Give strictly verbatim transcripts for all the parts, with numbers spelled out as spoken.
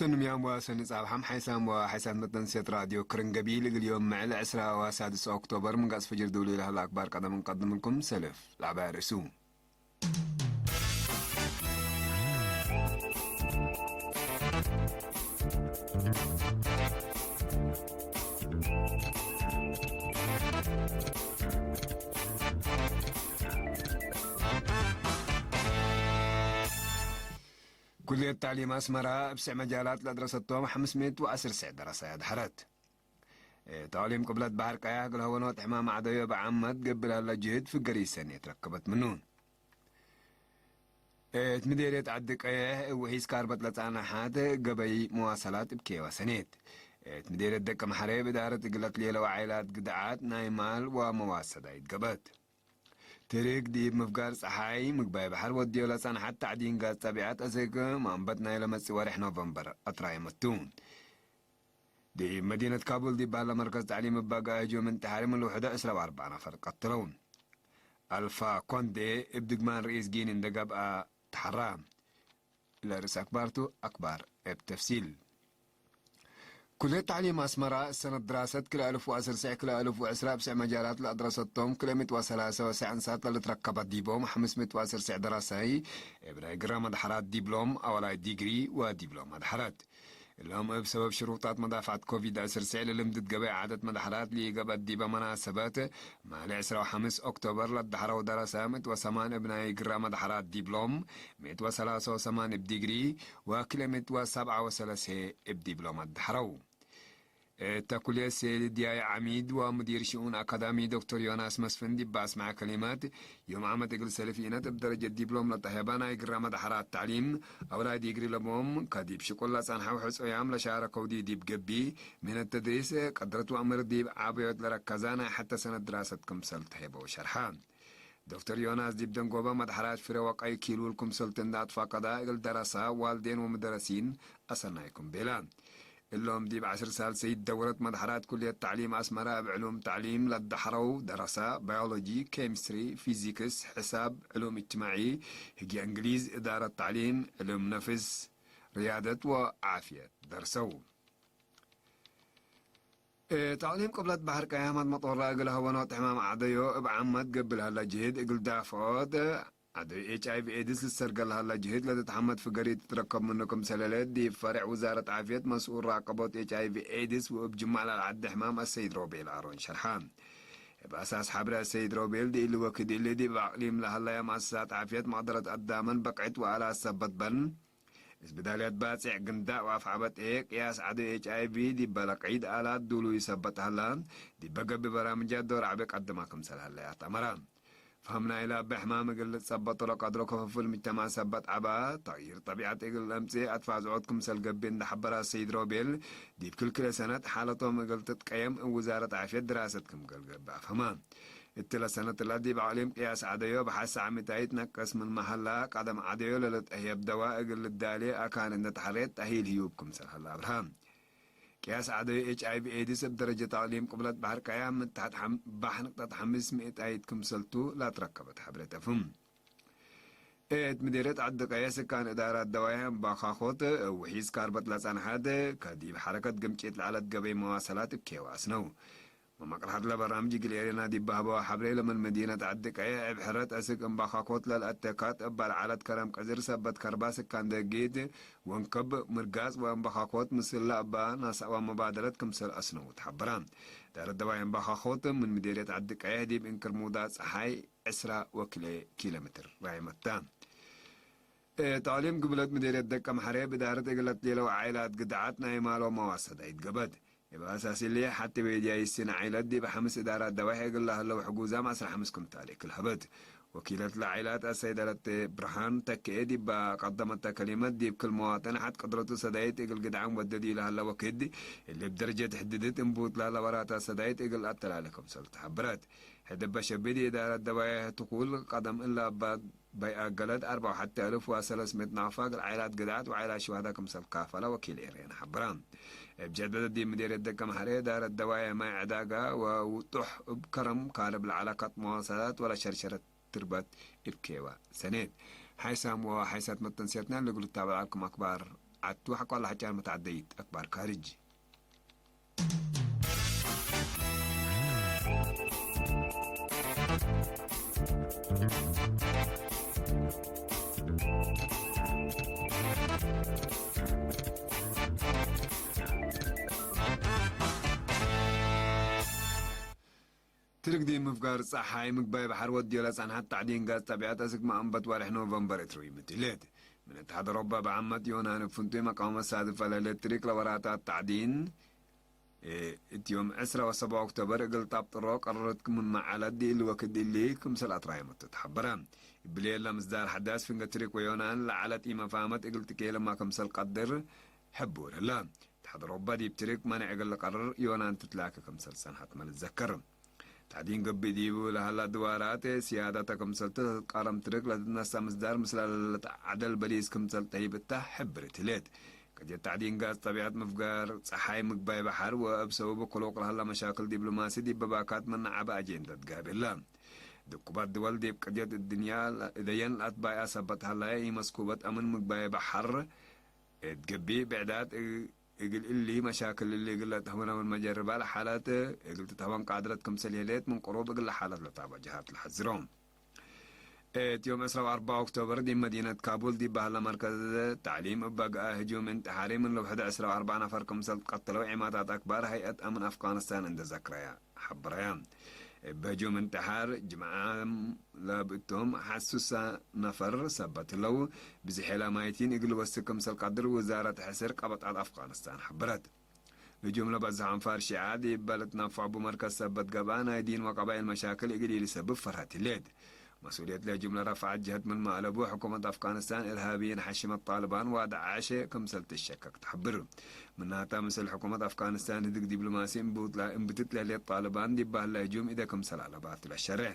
ተንምያም ወሰኒ ጻብሐም ሓይሳም ወሓይሳት መተንስየት ራድዮ ክርን ገቢል እግል ዮም ምዕል ዕስራ ወሳድስ ኦክቶበር ምንጋጽ ፍጅር ድውሊ ለሀለ አክባር ቀደም እንቀድምልኩም። ሰልፍ ለአባይ ርእሱ። ኩልየት ተዕሊም አስመራ እብ ስዕ መጃላት ለአድረሰቶም ሐምስ ምእት ወዐስር ስዕ ደረሳይ አድሐረት። እት አቅሊም ቅብለት በሐር ቀያሕ እግል ሀወኖት ሕማም ዐደዮ እብ ዓመት ገብእ ለሀለ ጅህድ ፍገር ኢሰኔት ረከበት ምኑ። እት ምዴርየት ዐዲ ቀየሕ እብ ውሒዝ ካርበት ለጸንሐት ገበይ መዋሰላት እብ ኬዋ ሰኔት። እት ምዴርየት ደቀ መሐሬ እብ እዳረት እግለት ሌለው ዓይላት ግድዓት ናይ ማል ወመዋሰዳይት ገብአት። ትርክ ዲብ ምፍጋር ጸሓይ ምግባይ በሐር ወድዮ ለጸንሐት ተዕዲን ጋዝ ጠቢዐት አስክ ማንበት ናይ ለመጽእ ወሬሕ ኖቨምበር አትራየመቱ። ዲብ መዲነት ካቡል ዲብ በሀለ መርከዝ ተዕሊም እበ ገአ ህጁም እንትሓሪ ምን ልውሕዶ ዕስራ ወአርበዕ ነፈር ቀትለው። አልፋ ኮንዴ እብ ድግማን ርኢስ ጊኒ እንደ ገብአ ተሐራ። ለርእስ አክባርቱ አክባር እብ ተፍሲል። ኩልየት ተዕሊም አስመራ፣ ሰነት ድራሰት ክልኤ አልፍ ወዐስር ስዕ ክልኤ አልፍ ወዕስራ እብ ስዕ መጃላት ለአድረሰቶም ክልኤ ምእት ወሰላሰ ወሰዕ አንሳት ለልትረከበት ዲቦም፣ ሐምስ ምእት ወዐስር ስዕ ደራሳይ እብ ናይ ግረ መድሐራት ዲብሎም አወላይ ዲግሪ ወዲብሎም አድሐረት። እሎም እብ ሰበብ ሽሩጣት መዳፍዐት ኮቪድ ዐስር ስዕ ለልምድት ገበይ ዓደት መድሐራት ለኢገብአት ዲበ መናሰበት፣ ማሌ ዕስራ ወሐምስ ኦክቶበር ለአድሐረው ደረሰ ምእት ወሰማን እብ ናይ ግረ መድሐራት ዲብሎም፣ ምእት ወሰላሰ ወሰማን እብ ዲግሪ፣ ወክልኤ ምእት ወሰብዓ ወሰለሴ እብ ዲብሎም አድሐረው። እተ ኩልየት ሴልድያይ ዐሚድ ወሙዲር ሽኡን አካዳሚ ዶክተር ዮናስ መስፍን ዲብ አስመዐ ከሊመት፣ ዮም ዓመት እግል ሰልፍ ኢነት እብ ደረጀት ዲብሎም ለተሀበ ናይ ግረ መድሐራት ተዕሊም አውላይ ዲግሪ ለቦም፣ ከዲብ ሽቁል ለጸንሐው ሕጹያም ለሻረከው ዲብ ገብእ፣ ምን ተድሪስ ቀድረት ወእምር ዲብ ዓበዮት ለረከዘ ናይ ሐተ ሰነት ድራሰት ክምሰል ተሀበው ሸርሐ። ዶክተር ዮናስ ዲብ ደንጎበ መድሐራት ፍሬ ወቀይ ኪሉል ክምሰልቲ እንደ አትፋቀዳ እግል ደረሰ ዋልዴን ወመደረሲን አሰናይኩም ቤለ። እሎም ዲብ ዐስር ሳልሰይት ደውረት መድሐራት ኩልየት ተዕሊም አስመረ እብ ዕሉም ተዕሊም ለደሐረው ደረሰ፣ ባዮሎጂ፣ ኬሚስትሪ፣ ፊዚክስ፣ ሕሳብ፣ ዕሉም እጅትማዒ፣ ህግየ እንግሊዝ፣ እዳረት ተዕሊም፣ ዕሉም ነፍስ፣ ርያደት ወዓፍየት ደርሰው። እት አቅሊም ቅብለት በሐር ቀያመት መጦራ እግል ሀወኖት ሕማም ዐደዮ እብ ዓመት ገብእ ለሀለ ጅህድ እግል ዳፍዖት ዐደዩ ኤች አይ ቪ ኤድስ ልትሰርገ ለሀለ ጅህድ ለትትሐመድ ፍገሪት ትትረከብ ምኑ ክምሰል ህሌት፣ ዲብ ፈሬዕ ውዛረት ዓፍየት መስኡል ራቀቦት ኤች አይ ቪ ኤድስ ወእብ ጅማዕ ለልዐዴ ሕማም አሰይድ ሮቤል አሮን ሸርሐ። እብ አሳስ ሐብሬ አሰይድ ሮቤል፣ ዲእሊ ወክድ እሊ ዲብ አቅሊም ለሀለየ መአሰሳት ዓፍየት መቅደረት አዳመን በቅዕት ወአላት ሰበት በን፣ እስብዳልያት ባጼዕ ግንዳእ ወአፍዐበጤ ቅያስ ዐደዩ ኤች አይ ቪ ዲበ ለቀይድ አላት ዱሉይ ሰበት ሀላ፣ ዲበ ገብእ በራምጃት ዶር ዐቢ ቀድማ ክምሰል ሀለያት አመራ። ፈሀም ናይለ እበ ሕማም እግል ልትጸበጦ ለቀድሮ ክፍፍል ምጅተማዕ ሰበት ዐባ፣ ተቅይር ጠቢዐት እግል ለምጽእ አትፋዝዖት ክምሰል ገብእ እንደ ሐበረ አሰይድ ሮቤል፣ ዲብ ክል ክልኤ ሰነት ሓለቶም እግል ትትቀየም እብ ውዛረት ዓፍየት ድራሰት ክም ገብእ አፍሀመ። እትለ ሰነት እለ ዲብ አቅሊም ቅያስ ዐደዮ በሐሰ ዓሚታይት ነቅስ ምንመ ሀላ፣ ቀደም ዐደዮ ለልትአህየብ ደዋ እግል ልዳሌ አካን እንደ ተሐሬት ተእሂል ህዩብ ክምሰል ሀላ አብርሀ። ቅያስ ዐደዩ ኤች አይ ቪ ኤድስ እብ ደረጀት አቅሊም ቅብለት በሐር ቀያም ምን ተሐት ሐም-፣ ባሕር ንቅጠት ሐምስ ምእታይት ክምሰልቱ ላትረከበት ሐብሬት አፍህም። እት ምዲርየት ዐዲ ቀየ ስካን እዳራት ደዋየ እምባካኮት ውሒዝ ካርበት ለጸንሐት፣ ከዲብ ሐረከት ግምጪት ለዐለት ገበይ መዋሰላት እብ ኬዋስ ነው። መመቅርሐት ለበራምጅ እግል ኤሬና ዲብ በህበወ ሐብሬ፣ ለምን መዲነት ዐዲ ቀየ እብ ሕረት አስክ እምባካኮት ለልአተካት እበ ለዐለት ከረም ቅዝር ሰበት ከርባ ስካን ደጊት ወንክብ፣ ምርጋጽ ወእምባካኮት ምስል ለእበ ናሰእ ወመባደለት ክምሰል አስነው ተሐበረ። ዳር ደዋይ እምባካኮት ምን ምዴርየት ዐዲ ቀየ ዲብ እንክር ሙዳ ጸሓይ ዕስራ ወክልኤ ኪሎ ሜትር ራይመት ተ። እት አቅሊም ግብለት ምዴርየት ደቀ መሐሬ ብዳርት እግለት ሌለው ዓኢላት ግድዓት ናይ ማሎ መዋሰዳይት ገብአት። እብ አሳስ እሊ ሐቲ ቤድያይ ስነ ዓኢለት ዲብ ሐምስ እዳራት ደዋይ እግል ለሀለው ሕጉዛም ዐስራ ሐምስ ኩንታል እክል ሀበት። ወኪለት ለዓኢላት አሰይደለት ብርሃን ተክኤ ዲብ ቀደመተ ከሊመት ዲብ ክል መዋጥን ሐት ቅድረቱ ሰዳይት እግል ግድዓም ወደድ ኢለሀለ ወክድ እሊ እብ ደረጀት ሕድድት እንቡት ለሀለ ወራታት ሰዳይት እግል አተላለ ክምሰል ተሐብረት። ሕድ እበ ሸብድ እዳረት ደዋይ ትኩል ቀደም እለ እበ በይ አገለት አርበዕ ወሐቴ አልፍ ወሰለስ ምእት ናፋ እግል ዓኢላት ግድዓት ወዓኢላት ሽዋዳ ክምሰል ካፈለ ወኪል ኤሬን ሐብረ። እብ ጀድበተ ዲብ ምዴርየት ደቀ መሐሬ ዳረት ደዋየ ማይ ዕዳጋ ወውጡሕ እብ ከረም ካልብ ለዐለ ከጥ መዋሰላት ወለሸርሸረት ትርበት እብ ኬዋ ሰኔት። ሓይሳም ወሓይሳት መተንስያትና ለእግል ልታበዕ ዐልኩም አክባር አቱ ሐቆ ለሐጫር መትዐደይት አክባር ካርጅ። ትርግዲ ምፍጋር ጸሓይ ምግባይ በሐር ወድዮ ለጸንሐት ታዕዲን ጋዝ ጠቢዐት አስክ መአንበት ወርሕ ኖቨምበር እት ርዊ ምትሌት። ምን እትሓድ አውሮፓ በዓመት ዮናን እብ ፍንቱይ መቃወመት ሳድፈ ለህሌት ትሪክ ለወራታት ታዕዲን፣ እ፣ እት ዮም ዕስራ ወሰብዓ ኦክቶበር እግል ታብጥሮ ቀረረት ክምመ ዐለት ዲእሊ ወክድ እሊ ክምሰል አትራየመቱ ተሐበረ። እብሊ እለ ምስዳር ሐዳስ ፍንገ ትሪክ ወዮናን ለዐለት ኢመፋመት እግል ትኬለማ ክምሰል ቀድር ሕቡር ህለ። እትሓድ አውሮፓ ዲብ ትሪክ መነዕ እግል ልቀርር ዮናን ትትላከ ክምሰል ጸንሐትመ ልትዘከር። ታዕዲን ገብእ ዲቡ ለሀላ ድዋራት፣ ስያደተ ክምሰልቱ ለትትቃረም ትርክ ለትትነሳ ምስዳር ምስለ ለለትዐደል በሊስ ክምሰል ጠይብ እታ ሕብርት ህሌት። ቅድየት ታዕዲን ጋዝ ጠቢዐት፣ ምፍጋር ጸሓይ፣ ምግባይ በሐር ወእብ ሰበቡ ክሉቅ ለሀላ መሻክል ዲብሎማሲ ዲብ ባካት ምነ ዐቢ አጄንደት ጋብእ እለ። ድኩባት ድወል ዲብ ቅድየት እድንያ እደየን ለአትባይአ ሰበት ሀላየ ኢመስኩበት አምን ምግባይ በሐር እት ገብእ ብዕዳት እ-፣ እግል እሊ መሻክል እሊ እግል ለተህወነ ምን መጀርባ ለሓለት እግል ትትሀወን ቃድረት ክምሰል የሌት ምን ቅሩብ እግል ለሓለት ለታበ ጀሃት ለሐዝሮ። እት ዮም ዕስራ ወአርበዕ ኦክቶበር ዲብ መዲነት ካቡል ዲብ በህለ መርከዝ ተዕሊም እበ ገአ ህጁም እንትሓሪ ምን ለውሕድ ዕስራ ወአርበዕ ነፈር ክምሰል ትቀተለው ዒማታት አክባር ሀይአት አምን አፍጋኒስታን እንደ ዘክረያ። ሐብረያ። እብ ህጁም እንተሓር ጅምዓ ለብእቶም ሐሱሰ ነፈር ሰበት ህለው፣ ብዝሔ ለማይቲን እግል ወስክ ክምሰል ቀድር ውዛረት ሕስር ቀበጣት አፍጋኒስታን ሐበረት። ህጁም ለበዝሕ አንፋር ሺዓ ዲብ በልትናፈዕ እቡ መርከዝ ሰበት ገብአ፣ ናይ ዲን ወቀባይል መሻክል እግል ኢልሰብብ ፈርሀት ህሌት። መስኡልየት ለህጁም ለረፍዐት ጀህት ምንመ አለቡ፣ ሕኩመት አፍጋኒስታን እርሃብይን ሐሽመት ጣልባን ወዳዕሽ ክምሰል ትሸከክ ተሐብር። ምናተ፣ ምስል ሕኩመት አፍጋኒስታን ህድግ ዲብሎማሲ እምብትት ለህሌት ጣልባን፣ ዲብ በህለ ህጁም ኢደ ክምሰል አለባቱ ለሸሬሕ።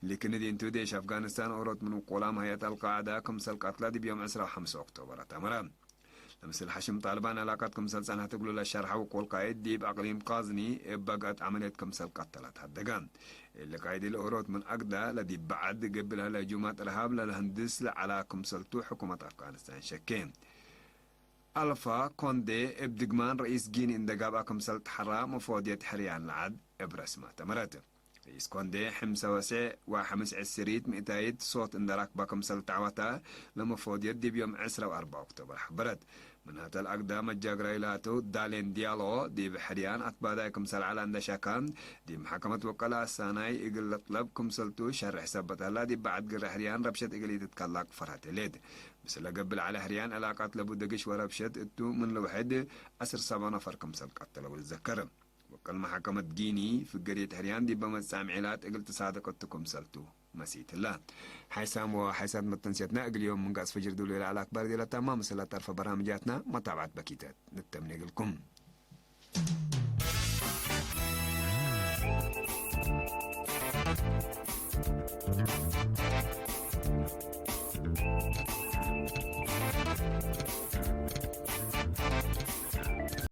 ሊክን እዲንቱ ዴሽ አፍጋኒስታን ኦሮት ምን ውቁላም ሀየት አልቃዕዳ ክምሰል ቀትለ ዲብ ዮም ዕስራ ወሐምስ ኦክቶበር አተመረ። ለምስል ሐሽም ጣልባን ዕላቀት ክምሰል ጸንሐት እግሉ ለሸርሐ ውቁል ቃይድ ዲብ አቅሊም ቃዝኒ እብ በግአት ዐመልየት ክምሰል ቀተለት ሀደገ። እሊ ቃይድ ለኦሮት ምን አግዳ ለዲብ በዐድ ገብእ ለህለ ህጁማት እርሃብ ለለህንድስ ለዐላ ክምሰልቱ ሕኩመት አፍጋኒስታን ሸኬ። አልፋ ኮንዴ እብ ድግማን ረኢስ ጊኒ እንደ ጋብአ ክምሰል ተሐራ መፎድየት ሕርያን ለዐድ እብ ረስመ ተመረት። ርኢስ ኮንዴ ሕምሰ ወሴዕ ወሐምስ ዕስሪት ምእታይት ሶት እንደ ራክበ ክምሰል ተዐወተ ለመፎድየት ዲብ ዮም ዕስራ ወአርበዕ ኦክቶበር ሐበረት። ምን ሀተ ለአግዳ መጃግራይ ላቱ ዳሌን ዲያሎ ዲብ ሕርያን አትባዳይ ክምሰል ዐለ እንደ ሸከ፣ ዲብ መሐከመት ወቀለ አሳናይ እግል ልጥለብ ክምሰልቱ ሸርሕ ሰበት ሀላ፣ ዲብ በዐድ ግረ ሕርያን ረብሸት እግል ኢትትከላቅ ፈርሀት ህሌት። ምስለ ገብእ ለዐለ ሕርያን ዕላቀት ለቡ ደግሽ ወረብሸት እቱ ምን ለውሕድ ዐስር ሰብዓ ነፈር ክምሰል ቀተለው ልዘከር። ወቀል መሐከመት ጊኒ፣ ፍገርየት ሕርያን ዲበ መትጻምዒላት እግል ትሳድቅ እቱ ክምሰልቱ መሲት ህለ። ሓይሳም ወሓይሳት መተንስየትና እግል ዮም ምንጋስ ፈጅር ዱሉ ለዐለ አክባር ዲለታማ፣ ምስለ ጠርፈ በርናምጃትና መታብዐት በኪተት ንተምኔ እግልኩም።